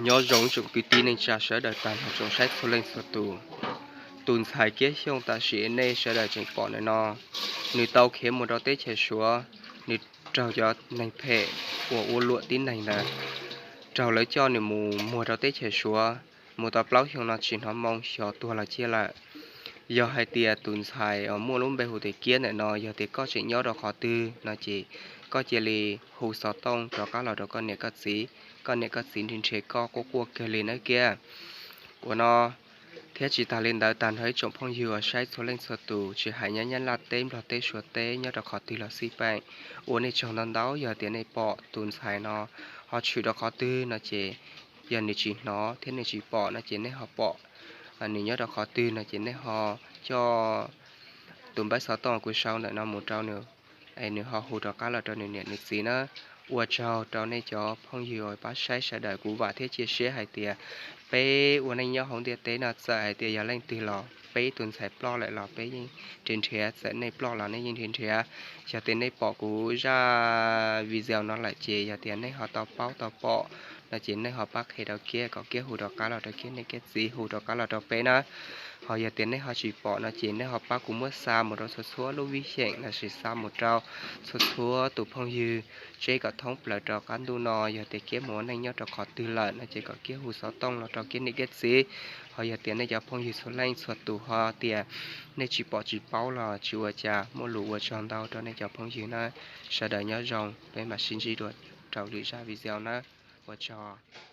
Nyob zoo tsoom kwv tij neej tsa sawv daws tag nrho tsoom saib txhua leej txhua tus. Tus ntxhais Kiab Xyooj tam sim nej sawv daws tseem pom ntawm no, nws tau khiav mus rau teb chaws Suav, nws raug cov neeg phem uas ua luam tib neeg ntawd, raug lawv coj nws mus muag rau teb chaws Suav, mus tau plaub xyoo no tsis hnov moo, xyov tuag los ciaj lawm. Yog hais tias tus ntxhais uas muaj lub npe hu tias Kiab ntawm no, yog tias koj tseem nyob rau qhov twg no ces koj cia li hu xov tooj rov qab los rau koj niam koj txiv, koj niam koj txiv nrhiav nrhiav koj quaj quaj kawg li nawb Kiab. Ua no thiab tsis tas li ntawd, tag nrho ib tsoom phooj ywg uas saib txhua leej txhua tus, tsis hais nyob Nyab Laj teb, Nplog teb, Suav teb, nyob rau qhov twg los xij peem, ua nej tsaug ntau ntau. Yog tias nej pom tus ntxhais no ho tshwm rau qhov twg no ces, yog nws tsis hnov thiab nej tsis pom no ces nej ho pom nws nyob rau qhov twg no ces nej ho coj tus npawb xov tooj kuv sau ntawm no mus rau nws, es nws ho hu rov qab los rau nws niam nws txiv na. Ua tsaug rau nej cov phooj ywg uas pab saib sawv daws, kuv vam thiab cia siab hais tias peb ua neej nyob hauv ntiaj teb no txawm hais tias yog leej twg los peb tus ntxhais ploj lawm los peb yeej nrhiav nrhiav, txawm nej ploj los nej yeej nrhiav nrhiav. Yog tias nej pom kuv zaj video no lawm ces yog tias nej ho tau paub tau pom no ces nej ho pab qhia rau Kiab kom Kiab hu rov qab los rau Kiab niam Kiab txiv, hu rov qab los rau peb na. Ho yog tias nej ho tsis pom no ces nej ho pab kuv muab xa mus rau txhua txhua lub vib xyeem lossis xa mus rau txhua txhua tus phooj ywg, tseb kom thoob plaws rau qab ntuj no yog tias Kiab mus ua neej nyob rau qhov twg lawm no ces kom Kiab hu xov tooj los rau Kiab niam Kiab txiv. Ho yog tias nej cov phooj ywg txhua leej txhua tus ho tias nej tsis pom tsis paub los tsis ua cas, muaj lus ua tsaug ntau rau nej cov phooj ywg na. Sawv daws nyob zoo, peb mam sib ntsib dua rau lwm zaj video na. Ua tsaug.